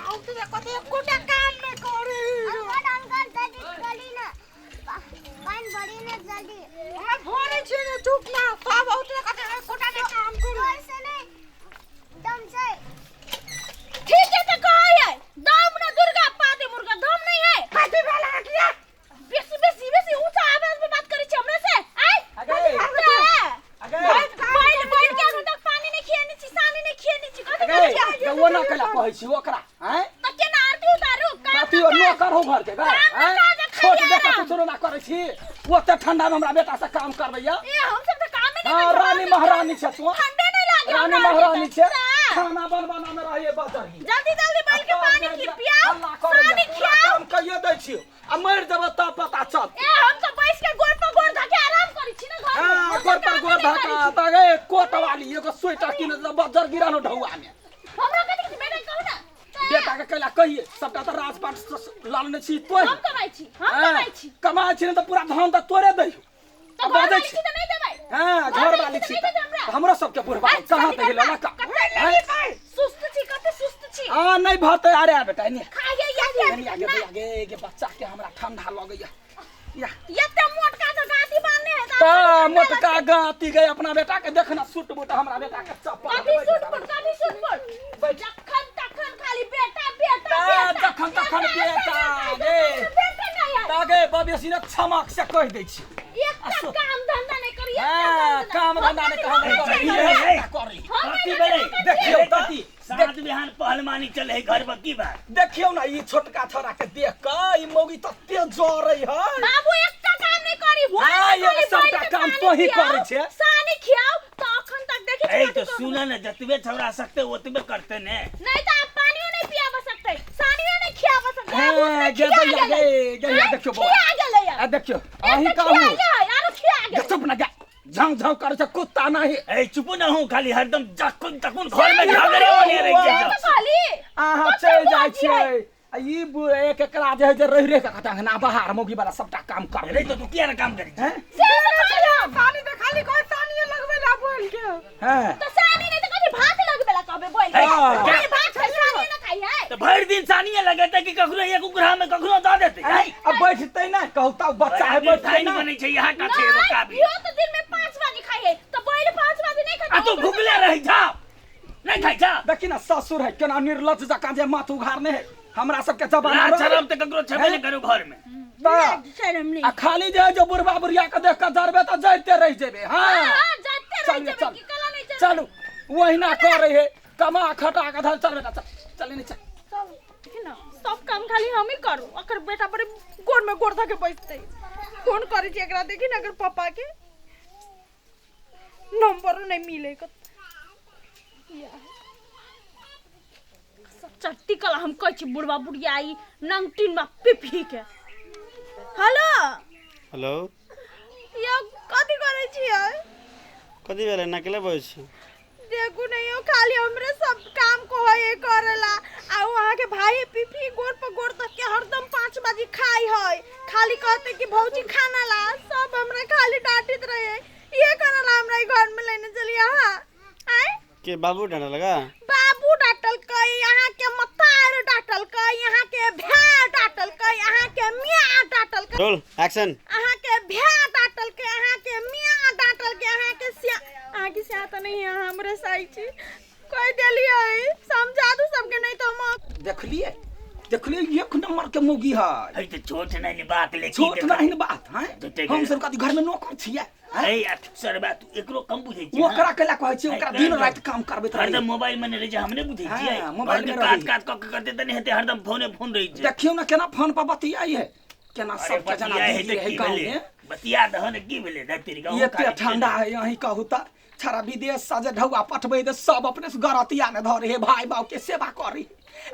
औते कते एकोटा काम नहि करी। अंकल, अंकल, जल्दी करी ना, पानि भरी ना जल्दी। हम भरै छियै ने, चुप ना। सब औते कते एकोटा नहि काम करी। जोर से नहीं, दम से। ठीक है, तो कहे है दम ना दुर्गा पादे मुर्गा, दम नहीं है। कथी भेल अहाँके? बेसी बेसी बेसी ऊंचा आवाज में बात करै छी हमरा से आय। अगे। अगे। बैल बैल के अखन तक पानी नहीं खियेने छी, सानी नहीं खियेने छी, कथी करै छी? अगे, वो ना कैला कहै छी ओकरा, आँय? त केना आरती उतारू? काम कथी ओ नौकर हो घर के गा, काम ना आँय? काज खाली छोट बेटा आराम। कुछो ना करै छी, ओते ठंडा में हमरा बेटा से काम करबैया। ए, हम सब त कामे नहीं हाँ, करै छी। रानी महारानी छै तू। ठंडे नहीं लागे रानी हमरा महारानी आरके छै। त। खाना बनवाना में रहिए बदरही। जल्दी जल्दी बैल के पानी की पियाओ, हल्ला करैया, सानी पूरा खियाओ। काम कहिए दै छियौ आ मरि जेबै तब पता चल। ए, हम सब बैस के गोड़ पर गोड़ धके आराम करै छी ना घर में। हाँ, हम सब गोड़ पर काम गोड़ नहीं धका करै छी। त गे कोट वाली एगो स्वेटर किन दे बजर गिरानो ढौआ में। हमरा कथी के बेटा कहू ना। बेटा के कैला कहिए, सबटा त राजपाट लालने छी तोही। हम कमाइ छी, हम हाँ, कमाइ छी। कमाइ छी ने त पूरा धन त तोरे दैयो। त अब घर बाजै वाली छी। छी त नहीं देबै। हाँ, घर घर वाली वाली छी छी त नहीं देबै हमरा। हमरो सबके बुढ़बा आ, कहाँ जल्दी ते गेलै कर, लका। कते सुस्त छी, कते सुस्त छी। हाँ, नहीं भरतै। अरे आ बेटा, एने। खाइए या या। एने आगे, आगे के बच्चा के हमरा ठंडा लगैया। या। एते मोटका तो गाती बांधने है। ता मोटका गाती गए अपना बेटा के देखना सूट बूट, हमरा बेटा के चप्पल। कथी सूट बूट, कथी सूट बूट? जखन तखन खाली बेटा बेटा ता बेटा। जखन तखन बेटा, बेटा, गे। बेटा नहीं है। तागे बबेसी ने छमक से कहि दै छी। एकटा असो। काम धंधा नहीं करी, एकटा हाँ, काम धंधा नहीं हम करी, नहीं करी। करी। हम कथी नहीं भेलै? देखियौ कथी साँझ बिहान पहलवानी चले है घर पर, की बात? देखियौ ना, ई छोटका छोरा के देख के ई मौगी तते जरै है। बाबू एकटा काम नहीं करी, भोरे हाँ, में खाली एगो सबटा बैल के काम पानी तोही पियाओ, करै छे। सानी खियाओ, तो अखन तक देखै छी ए कथी तो करू। सुन ने, जतबे छौड़ा सकते ओतबे करते ने। नहीं तो आप पानियो नहीं पियाबा सकते, सानियो नहीं खियाबा सकते। हाँ, आबू तऽ गे खिया दैया, गेलै। गे, गे, आँय, देखियौ बौआ। खिया गेलै आ देखियौ, एक अहीं तऽ कहू। खिया गेलै, आरो खिया गेलै। गे चुप ना गे, झाँक झाँक करै छै कुत्ता नहीं। ए चुप न हूँ, खाली हरदम जखन तखन घर में झगड़े होने रहे छै। से तऽ कहली। अहाँ कते चलि जाइ बुआजी है? छियै आ ई एक एकरा जे है जे रहि रहि के कहता अंगना बाहर मौगी वाला सबटा काम कर अरे तो तू किया ना काम करी? हैं? से तऽ कहली हम। सानी तऽ खाली कहै सानिये लगबै ला बोल के। हैं। तऽ सानी नहीं तऽ कथी भात लगबै ला कहबै बोल के? हाँ। खाली भात खाइ, सानी ना खाइ है। तो भरि दिन सानिये लगेते कि कखनो एक उग्रह में कखनो दऽ देते? हैं? अब बैठतै नहि कहू तऽ बच्चा है, भरि दिन बैठतै थाइन नहि। बनै छै यहाँ का छै एगो नहीं, काबी। इहो तऽ दिन में 5 बाजी खाइ है, तऽ बैल 5 बाजी नहीं खाइ। आ तू भुखले रही जा, नहीं खाइ जा। देखी ना ससुर है केना निर्लज जकाँ जे माथ उघारने है। हमरा सबके जमाना लाज रहै। शरम तऽ ककरो छेबे नहि करू घर में। तऽ शरम नहीं। आ खाली जे है जो बुढ़बा बुढ़िया के देख के जरबे तऽ जरिते रहि जेबे। हाँ, हाँ, जाते रहि चलिए, जेबै, चल। की कला नहीं चलबै। चलू, ओहिना करै है कमा खटा के धर। चल बेटा, चल चल नीचा चल। देखी ना, सब काम खाली हम ही करू, अकर बेटा बड़े गोड़ में गोड़ धके बैसते। फोन करै छी एकरा, देखी ना एकर पापा के नंबरो नहीं मिले। सब चट्टी कला हम कहै छी बुढ़वा बुढ़िया ई नंगटीन में पिपही के। हेलो। हेलो। यौ, कथी करै छियै? कथी भेलै? नकेले बजै छी। देखू नहीं यौ, खाली हमरे सब काम कहै करेला आ उ अहाँके भाई पिपी गोड़ पर गोड़ तक के हरदम 5 बजे खाइ है, खाली कहते कि भौजी खाना ला। सब हमरा खाली डांटित रहे। ये करेला हमरा ई घर में लेने चलिए अहाँ आय। के बाबू डांटा लगा? बाबू डांटल कई, अहाँ के मतार डांटल कई, अहाँ के भै डांटल कई, अहाँ के मियाँ डांटल कई। Roll action. अहाँ के भै डांटल के, अहाँ के मियाँ डांटल के, अहाँ के सिया, अहाँ के सिया तऽ नहीं है, अहाँ हमरे साई छी। कहि देलियै, समझा दू सबके, नहीं तो हम देखलिए देखलिए, एक नंबर के मौगी है। है तऽ छोट नहीं बात लेकिन छोट नहीं बात है। जते हम सब कथी घर में नौकर छियै? है यार सरबा, तू एकरो कम बुझै छी? ओकरा कैला कहै छियै? ओकरा दिन राति काम करबैत रहै। हरदम मोबाइल में नहीं रहै छै, हमने बुझै छियै। हाँ, मोबाइल में घर के काज रहै। काज कऽ के करते तऽ नहीं हेतै, हरदम फोने फोन रहै छै। देखियौ ने केना फोन पर बतियाई है, केना अरे सबके जना बतिया दीदी हेतै रहै की गाँव भेलै? में। बतिया दह ने, की भेलै? धैत तेरी गाँव एते ठंडा है, अहीं कहू तऽ छड़ा विदेश से जे ढौआ पठबै तऽ सब अपने से गरतिया ने धरे हे, भाई बाबू के सेवा करी।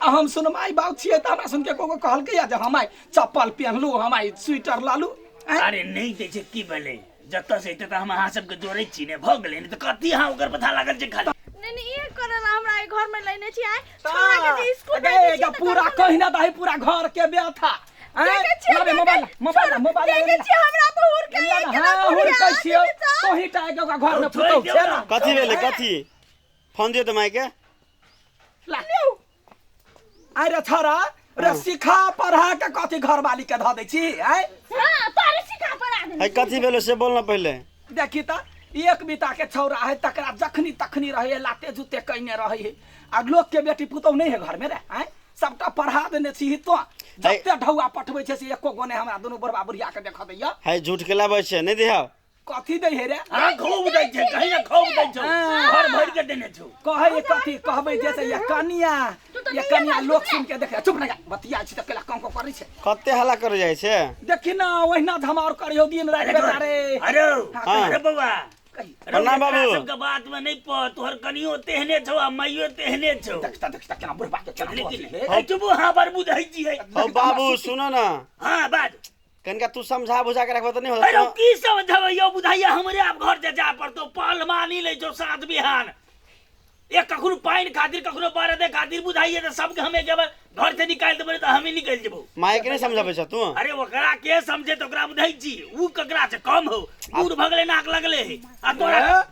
आ हम सुन माय बाबू छियै तऽ हमरा सुन के कोको कहलकै या जे हम आइ चप्पल पेहनलू, हम आइ स्वेटर लालू। आँय? अरे नहीं दै छै, की भेलै? जतऽ से एतै तऽ हम अहाँ सबके जोड़ै छी ने, भऽ गेलै ने। तऽ कथी अहाँ ओकर पता लागल छै खाली? नहीं नहीं, ये करेला हमरा ई घर में लेने छी आय। छोरा के जे स्कूल गे, भेजै छी गे, तऽ पूरा कखनो कहि ना दही, पूरा घर के व्यथा। आँय? देखै छियै, लाबे मोबाइल, मोबाइल, मोबाइल। देखै छियै हमरा पर हुड़कै ला ना, केना हाँ, बुढ़िया, हुड़कै छियौ। देखै छौ? तोही टा एगो घर में छोड़ि पुतहु दियौ छै ना। ना। कथी भेलै? कथी? फोन दियौ तऽ मायके। ला। लियौ। आइ रे छोरा रे सिखा पढ़ा के कथी घरवाली के धऽ दै छी आइ हां तोरे सिखा पढ़ा देने है कथी भेलो से बोल ना पहिले देखी तऽ एक बीता के छौरा है तकरा जखनी तखनी रहे है लाते जूते कइने रहे है आ लोक के बेटी पुतहु नहीं है घर में रे आय सबटा पढ़ा देने छी तो जते ढौआ पठबै छै से एको गो नहि हमरा दुनू बुढ़बा बुढ़िया के देख दैया है झूठ के लाबै छै नहि दिहौ कथी दै है रे हाँ खूब दै छै कहीं ना खूब दै छौ हाँ। घर भरि के देने छौ कहै है कथी कहबै जे से ये कनिया तू तऽ ये नहिये कनिया बाजू लोक रे। सुन के देखे चुप ना बतिया छी तऽ केला कम कम करै छै कते हल्ला करे जाइ छै देखी ना ओहिना धमार करियो दिन राति बेटा रे अरे हाँ। अरे बौआ कही प्रणाम बाबू। सबके बात में नहीं प तोहर कनियो तेहने छौ आ माइयो तेहने छौ देखता देखता केना बुढ़बा के केना लेकिन बजै है है चुप हाँ बर बुझै छी है हौ बाबू सुन ना हाँ बाज कनिका तू समझा बुझा के रखबो तऽ नहि अरे होतौ की समझबै यौ बुझाइया हमरे आब घर से जा पड़तो पाल मानी लै छौ सात बिहान एक कखनो पानि खातिर कखनो बरदे खातिर बुझाइए तऽ सबके हमे जब घर से निकालि देबै तऽ हमे निकलि जेबौ माय के नहि समझाबै छ तू अरे ओकरा के समझे तऽ ओकरा बुझै छी ऊ ककरा से कम हो बूढ़ भगले नाक लगले हे आ तोरा ए,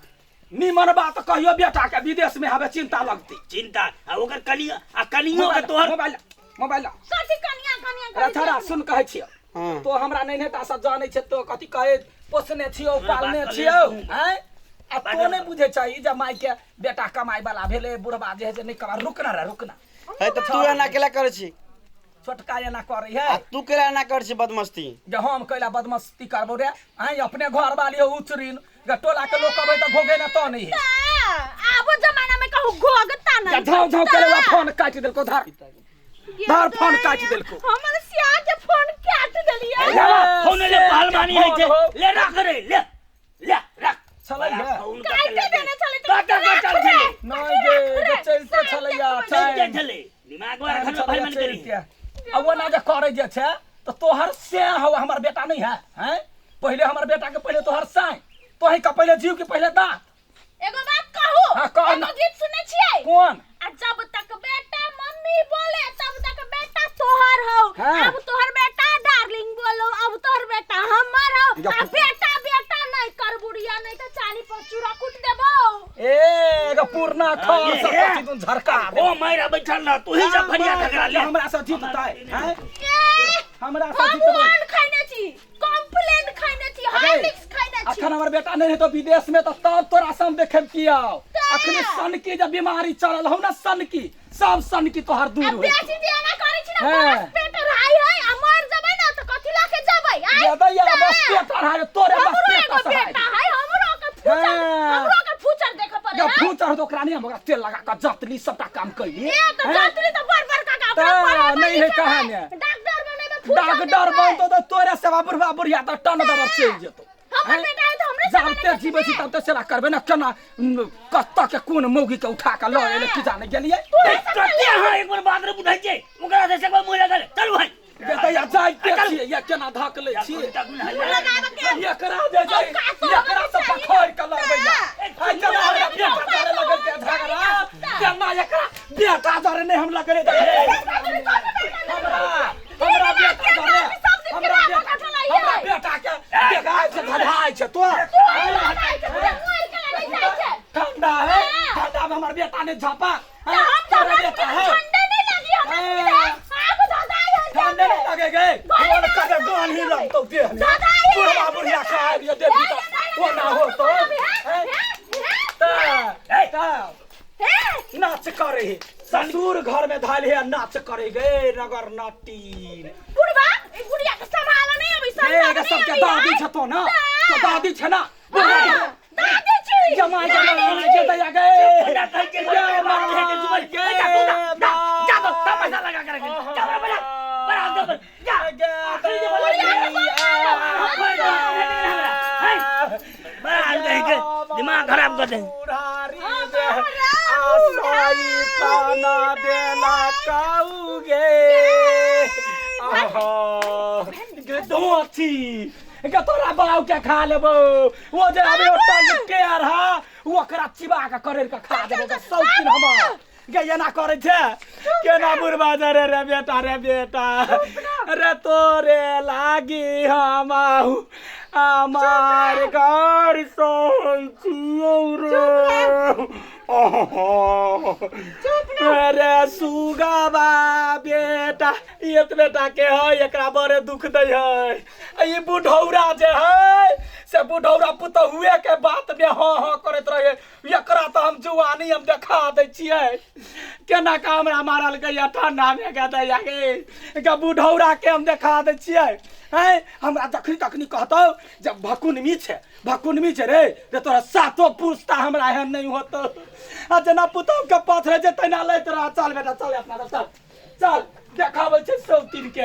निमन बात कहियो बेटा के विदेश में हवे चिंता लगती चिंता आ ओकर कनिया आ कनियो के मोबाइल तोहर मोबाइल मोबाइल कथी कनिया कनिया करै रथरा सुन कहै छियो हाँ। तो हमरा नहीं नेता सब जानै छै तो कथी कहे पोसने छियो हमरा बात पालने कऽ छियो ले। हैं आ बात तो कर। नहीं बुझे छै जे माय के बेटा कमाई वाला भेले बुढ़बा जे है से नहीं कमा रुकना रे रुकना है तऽ तू एना केला करै छी छोटका एना करै है आ तू केला एना करै छी बदमस्ती जे हम कैला बदमस्ती करबो रे आइ अपने घर वाली हो उचरीन जे टोला के लोक कहबै तऽ घोगे ना तो नहीं है आबो जमाना में कहू घोगता जे नहीं झाँव झाँव केले फोन काटि देलको धर धर फोन काटि देलको हमर सिया के फोन काट देलियै ले फोन ले पहलवानी है छै फोन हो। ले रख रे ले ले रख छलै हे। फोन काटि देने छलै तऽ काटा काटा छलै नहीं गे जे चलते छलैया चलते छलै दिमाग में रखल पहलवानी करी आ ओना जे करै जे छै तऽ तोहर से हौ हमर बेटा नहीं है हैं पहिले हमर बेटा के पहिले तोहर साय तोही के पहिले जीव के पहिले दाँत एगो बात कहू हाँ, कह एगो ना। गीत सुनै छियै कोन आ जब तक बेटा मम्मी बोले तब तक बेटा तोहर हौ हाँ। अब तोहर बेटा डार्लिंग बोलो अब तोहर बेटा हमर हौ जा- आ बेटा बेटा नहीं कर बुढ़िया नहीं तो चाली पर चूड़ा कूट देबो ए एगो पुरना खर ये, सब ये। कथी तुम झरका दे। ओ मायरा बैठल रह तू ही सब फरिया झगड़ा ले हमरा से जीततै हैं ए, हमरा से हम जीतबै वन खैने छी कॉम्प्लेन खैने छी हॉर्लिक्स खैने छी अखन हमर बेटा नहीं तो विदेश में तो तब तोरा सम देखे की आओ अखन सनकी जब बीमारी चलल हो ना सनकी सब सनकी तोहर दूर आ हो बेसी जे एना करै छी ना हाँ। बस पेट रहाई है आ मर जेबै ना त कथी लके जेबै आइ ज्यादा या बस पेट अढ़ाई तोरे बस हमरो पेट एगो असहाय। बेटा है हमरो के फ्यूचर हाँ। हमरो के फ्यूचर देखे पड़े जब है फूचर तो ओकरा नहीं हम ओकरा तेल लगा के जतली सबटा काम कैली ए त हैं? जातरी त बड़ बड़ का तऽ ओकरा पढ़ेबै नहीं है लिखेबै, कहानी। डॉक्टर बनेबै फ्यूचर डॉक्टर बनतो तो तोरे सेवा बुढ़वा बुढ़िया तो टन दबर चलि जेतो हमर हैं? बेटा है त हमरे सेवा जानते नहि जीबै छी तब तऽ सेवा करबै ने केना कतऽ के कोन मौगी के उठा के लऽ एलै की जाने गेलियै कते अहाँ एक बार बात रे बुझै छै ओकरा से एक बार मुँह लगल चल भाई बेटा जाइते छियै या केना धक लै छी एकरा जे जाइ एकरा से पखोर के लड़बैया आइ केना हमरा बेटा जरे लगल के झगड़ा केना एकरा बेटा जरे नहि हम लगले हमरा हमरा बेटा जरे हमरा बेटा हमरा बेटा के देखाय छै धधाय छै तो ठंडा है ठंडा में हमर बेटा ने झापा तोरा बेटा है ठंडे नहीं लगे गए फोन करे गान ही लगतो देह में बुढ़वा बुढ़िया खाए दियो देवी तो वो ना हो तो ता नाच करे है ससुर घर में धाल है नाच करे गए नगर नाटी ए सबके दादी छ तो ना तो दादी छ ना बुढ़वा जमाई जमाई के दया गए ना कहै छै, बात है के जुबल। ए, जा तू जा, जा, जा तो, जा पैसा लगा के रख। जा बड़ा, बड़ा, बड़ा, दे, बड़ा, जा। आखिरी जे बोलै छै, बड़ा हाल कहै के, दिमाग खराब कर दे बुढ़ारी दे आसाई पाना देला काऊगे आहा गे दोची गे तोरा बाऊ के खा लेबो वो जे अभी ओ टंग के हा ओकरा चिबा के करेर के खा देबो गे शौकीन हमर गे एना करै छै केना बुढ़बा जरे रे बेटा रे बेटा रे तोरे लागी हम आहू हमार घर सोन छियौ रे अरे सुगवा बेटा ई एतबे टा के है, एकरा बड़े दुख दै है। आ ई बुढ़ौरा जे है से बुढ़ौरा पुतहुए के बात में हाँ हाँ करैत रहे। एकरा तऽ हम जुआनी हम देखा दै छियै केना का हमरा मारल गैया ठंडा में के दैया गे के बुढ़ौरा के हम देखा दै छियै। हैं हमरा जखनी तखनी कहतौ जब भकुनमी छै भकुनमी छै रे रे तोरा सातो पुस्ता हमरा एहन नहि होतौ। आ जेना पुतहु के पथ रहै छै तहिना लैत रह। चल बेटा चल, अपना चल चल, देखाबै छै सौतीन के।